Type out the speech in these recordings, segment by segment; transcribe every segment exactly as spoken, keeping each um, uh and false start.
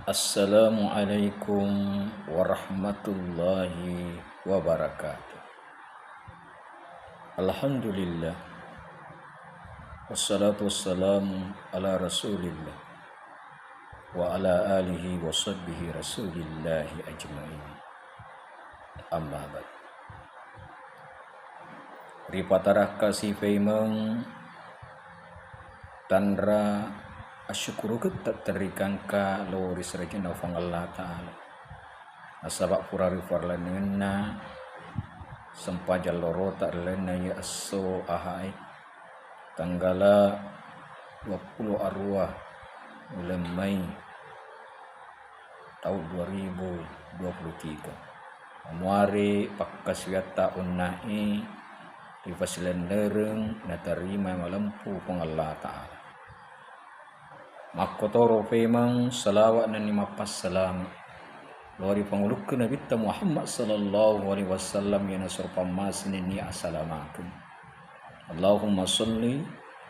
Assalamualaikum warahmatullahi wabarakatuh. Alhamdulillah. Wassalatu wassalamu ala Rasulillah wa ala alihi wa sahbihi Rasulillahi ajmain. Amma ba'd. Ripatarakka sifeimeng tanra asyukuruketta terri gangka lao ri serajanna Puang Allah Ta'ala. Nasaba pura rifarlannenna sempajang lorota ri lalenna iye esso Ahae, tanggala duappulo arua uleng Mei taung dua ribu dua puluh tiga. Muare pakkasiwiatta onna'e rifasilennereng natarima malempu Puang Allah Ta'ala. Makkotoro femeng salawa nenni mappassalama lao ri pangulukku Nabitta Muhammad sallallahu alaihi wasallam, iyana soro pammasini nenni asalamakeng. Allahumma salli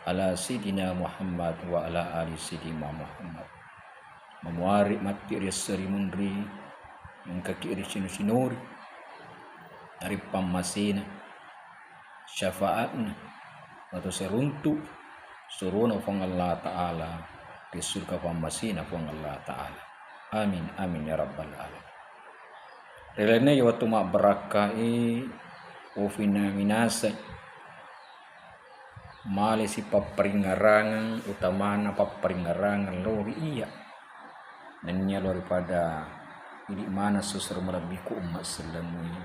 ala Sidina Muhammad wa ala ali Sidina Muhammad. Mamuare matti riasseng ri munri, engkaki risino-sinori ri pammasena, syafaatna, atau seruntu surona Puang Allah Ta'ala, ri surga pammasena Puang Allah Ta'ala. Amin, amin ya rabbal alamin. Ri lalenna wettu mabbarakkae, ufina minasai male sipapparingngerangeng, utamana papparingngerangeng lao ri iyya. Nennia lao ri pada idi maneng sesero malebbiku umma sellengnge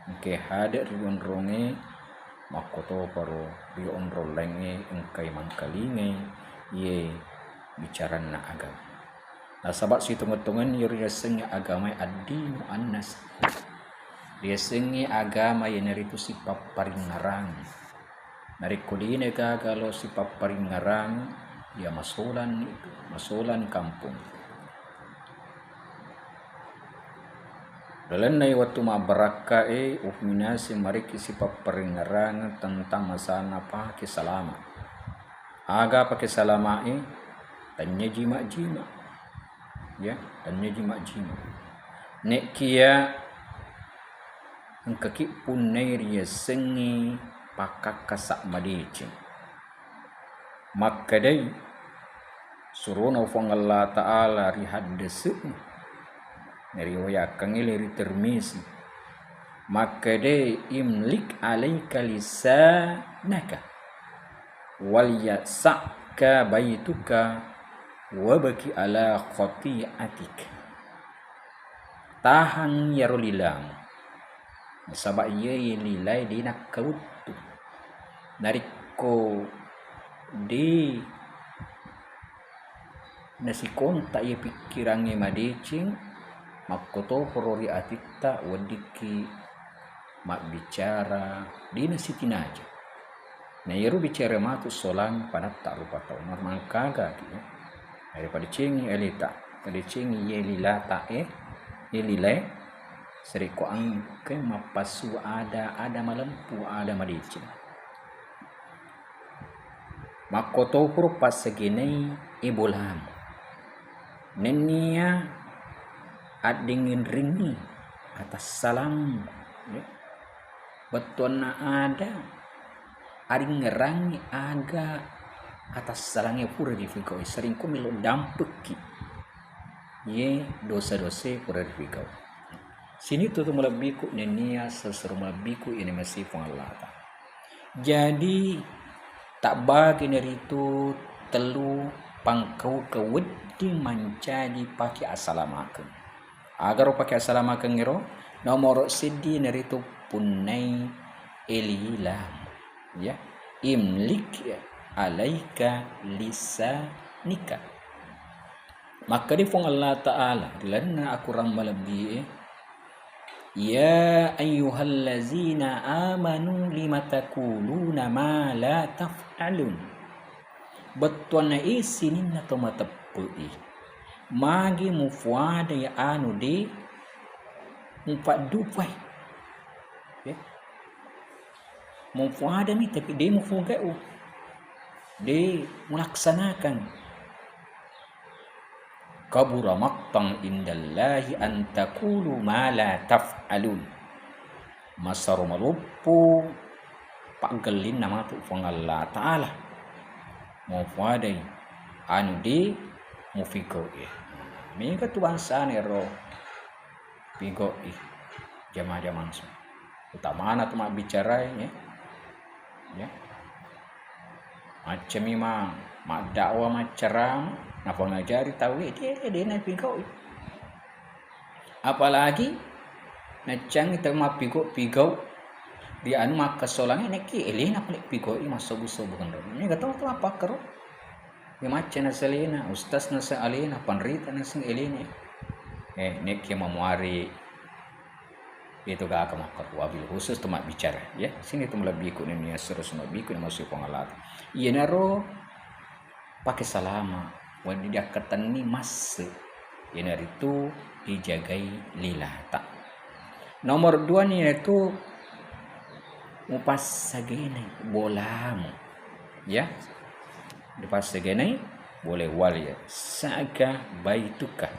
engkae hade ri onrongnge, makkotoparo ri onrong laingnge engkae mangkalingai iye bicaranna agama. Nasaba sitongeng-tongenni iyaro riasengnge agamae addinu annasa. Riasengnge agama iyanaritu sipapparingngerang. Narekko de'na gaga lao sipapparingngerang, iya masolanni tu, masolanni kampong. Lalenna wettu mabbarakkae, uminasai marekki sipapparingngerang tentang masalana pake salama. Aga pake salamae? Tennia jima-jima. Ya, tennia jima-jima. Nekkiya engkaki punnai riasengngi pakkakkasa madeceng. Makkedai surona Puang Allah Ta'ala ri haddese'na, nariwayakkangngi ri Tirmizi. Makkedai, "Imlik alaika lisanaka, wal yasa'ka baituka, wabki ala khati'atik." Tahang iyaro lilamu, nasaba iye lilae de nakkawettu. Narekko de nasikontak iye pikkirangnge madeceng, makkotoparo ri atitta weddikki mabbicara de nasitinaja. Na iyaro bicara matu solang padatta rupa tau, marmangkagaki, ya. Jadi padecengi aleta, padecengi iye lilata e, iye lilae, sarekko engka mappassu ada, ada malempu, ada madeceng. Makkotoparo passagenai e bolamu. Nennia addinginringngi atassalang, ya. Bettuanna ada aringngerangngi aga atassalangnge pura rifigau, saringko melo dampekki ye dosa-dosa pura rifigau. Sini tutu malebbiku nennia sesero malebbiku ini masih Puang Allah Ta'ala. Jadi tabbagi naritu tellu pangkauke wedding mancaji pake asalamakeng. Agaro pake asalamakeng ero, nomoro seddi naritu punnai elilam, ya, imlik alaika lisanika. Makkeda Puang Allah Ta'ala ri lalenna akorang malebbi e, "Ya ayyuhallazina amanu lima taquluna ma la taf'alun." Bettuanna e sininna to mateppe'i, magi mufuada ya anu de mupaddupai? Ya. Mufuadami tapi de mufugau, de mulaksanakan. Kabura maqtan indallahi an taqulu ma la taf'alun. Masaro maloppo paggellinna matu Puang Allah Ta'ala. Mupadai anu de mupigau'i. Mega tu bangsana ero pigau'i jama-jamang su. Utamana tu mabbicarai, ya. Ya. Maccami ma-, maddakwah, maccarama, napangajari tauwe, de, de, de napigau'i. Apalagi naccangi tau mappigau-pigau di anu makkassolangnge, nekki elena pale pigau'i massobu-sobu kenro. Mega to tu mappakkaro. Ya macca nasalena, ustaz nasa alena, panrita nasa elena. Eh, nekki mamuari itu gaga makkaro, wabil khusus tu mabbicara, ya. Sini tu malebbiku nennia sero sumabbiku namasui Puang Allah. Iyanaro pake salama, wedding diakkatenni masse, iyanaritu dijagai lilata. Nomor dua ni yaitu mupassagenai bolamu, ya. Dipassagenai boleh wal ya. Saga baituka.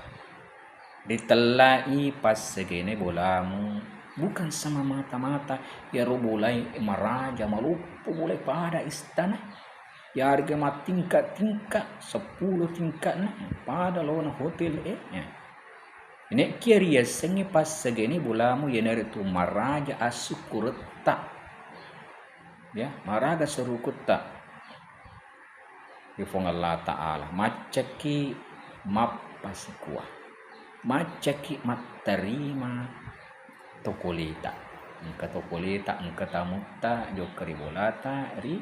Ditellai passagenai bolamu, bukan semata-mata iyaro bolai maraja maloppo, bolai pada istana. Yarega mattingka-tingka, seppulo tingka'na, pada lona hotel e. Ya. Nekkia riassengngi passagenai bolamu, iyanaritu maraja assukkuretta. Ya, maraga surukutta. Ri Puang Allah Ta'ala, maccaki mappasikua, maccaki mattarima tokoleta, engka tokoleta, engka tamutta jokka ri bolata, ri,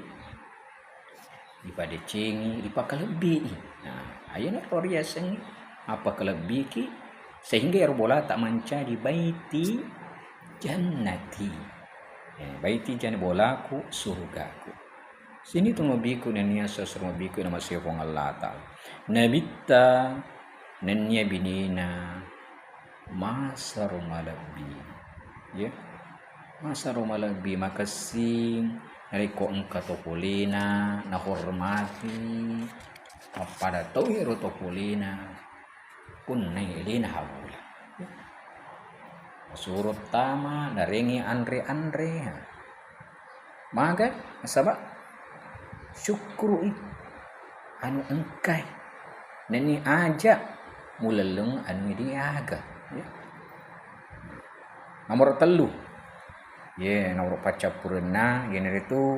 ripadecengi, ripakalebbii. Nah, ayanaro riasengngi appakalebbiki, sehingga ero bolata mancaji baiti jannati. Eh, baiti jannati, bolaku, surugaku. Sini tu mabbiku nennia sesro mabbiku namasei Puang Allah Ta'ala. Nabitta nennia binina masaro malebbi. Ya. Masaro malebbi makessing narekko engka tokolena nahormati, mappada tau ero tokolena. Punnai elena habula. Masuro tama, narengi anre-anre. Maga, nasaba syukkuru'i anu engkai. Nenni aja mulellung anu idi aga. Ya. Nomor tellu. Ye, nomor paccappurenna, iyanaritu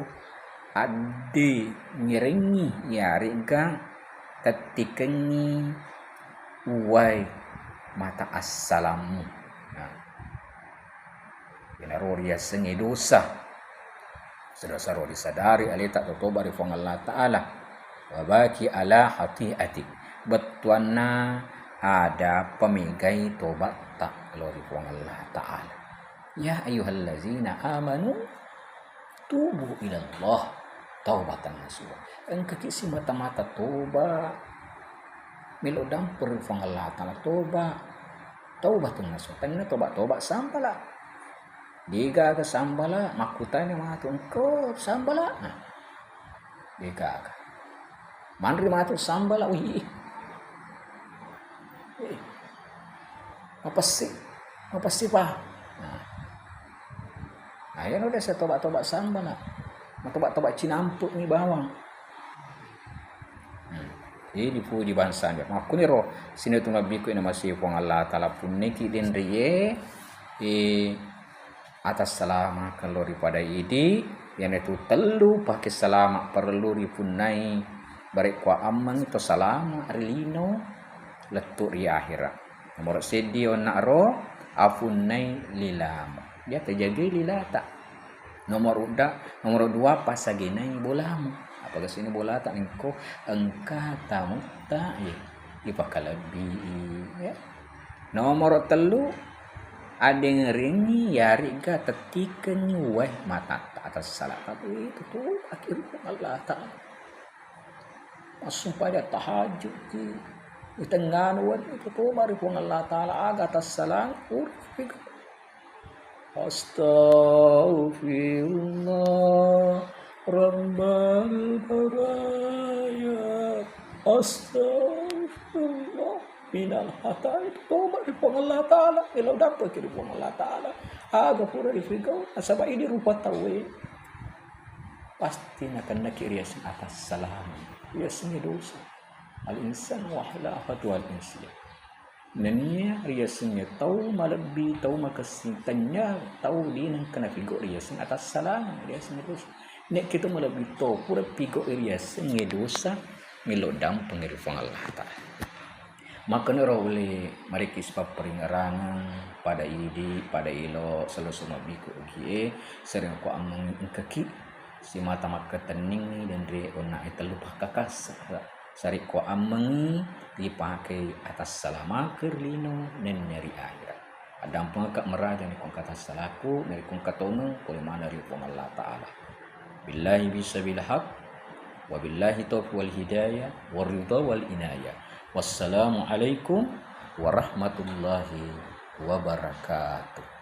addengerengngi, yaregga tettikengngi uwai mata assalammu. Nah, iyanaro riassengnge dosa. Sero-sero risadari aleta totoba ri Puang Allah Ta'ala. Wabaki ala hati'ati. Bettuanna ada pemegai tobatta lao ri Puang Allah Ta'ala. Ya ayyuhallazina amanu tubu ilallah taubatan nasuha. Engkaki simata-mata toba, melo dampeng ri Puang Allah Ta'ala, toba, taubatun nasuha. Tenna toba-toba sambala. Degaga sambala, makkutana matu engka sambala. Nah, degaga. Manre matu sambala, wih. Eh, mapessi, mapessi pa. Nah. Nah, iyaro desa toba-toba sambala. Matoba-toba cinampe'ni bawang. Hmm. Jadi dipuji bangsa. Makkuniro sini tu mabbiku ina masih Puang Allah Ta'ala punniki denriye, eh, atassalama kello ri pada idi, iyanatu tellu pake salama perlu ripunnai barekko ammeng to salama ri lino lettu ri ahera. Nomoro seddi onna ro afunnai lilamu. Dia tajagai lilata. Nomor udda, nomor dua pasagenai bolamu. Apa gasini bolata nengko engka tamutta ye ipakalebbi ya. Nomoro tellu, adengerengngi yaregga tettikengngi uwae matatta atas sala. Tapi itu tuh akhirnya Allah Ta'ala. Massumpajang tahajud ki. Di tengngana wenni itu tuh mari Puang Allah Ta'ala aga atas salang urfi. Astaghfirullah Rabbal baraya. Astaghfirullah. minal khataaya, toba ri Puang Allah Ta'ala, elo dampengki ri Puang Allah Ta'ala. Aga pura rifigau, nasaba idi rupa tauwe pasti nakennaki riaseng atassalameng, riasengnge dosa. Al-insanu wa ala ahwali insiyah. Nennia riasengnge tau malebbi, tau makessing, tennia tau dinengka nafigo riaseng atassalameng, riasengnge dosa. Nekitu malebbi to pura pigo riasengnge dosa, melo dampeng ri Puang Allah Ta'ala. Makkenaro ule mareki sipapparingerangeng pada idi, pada elo, selessu mabbiku ogie, sereng ko ammengngi engkaki simata makkatenningngi denre onna e tellu pakkakassa. Sarekko ammengngi ripakei atassalameng ri lino nennia ri ahera. Addampengekka maraja ni kongka tassalaku, narekko engka tongeng pole maneng ri Puang Allah Ta'ala. Billahi bisabil haq, wa billahi taufiq wal hidayah, wa ridha wal inayah. Wassalamu alaikum warahmatullahi wabarakatuh.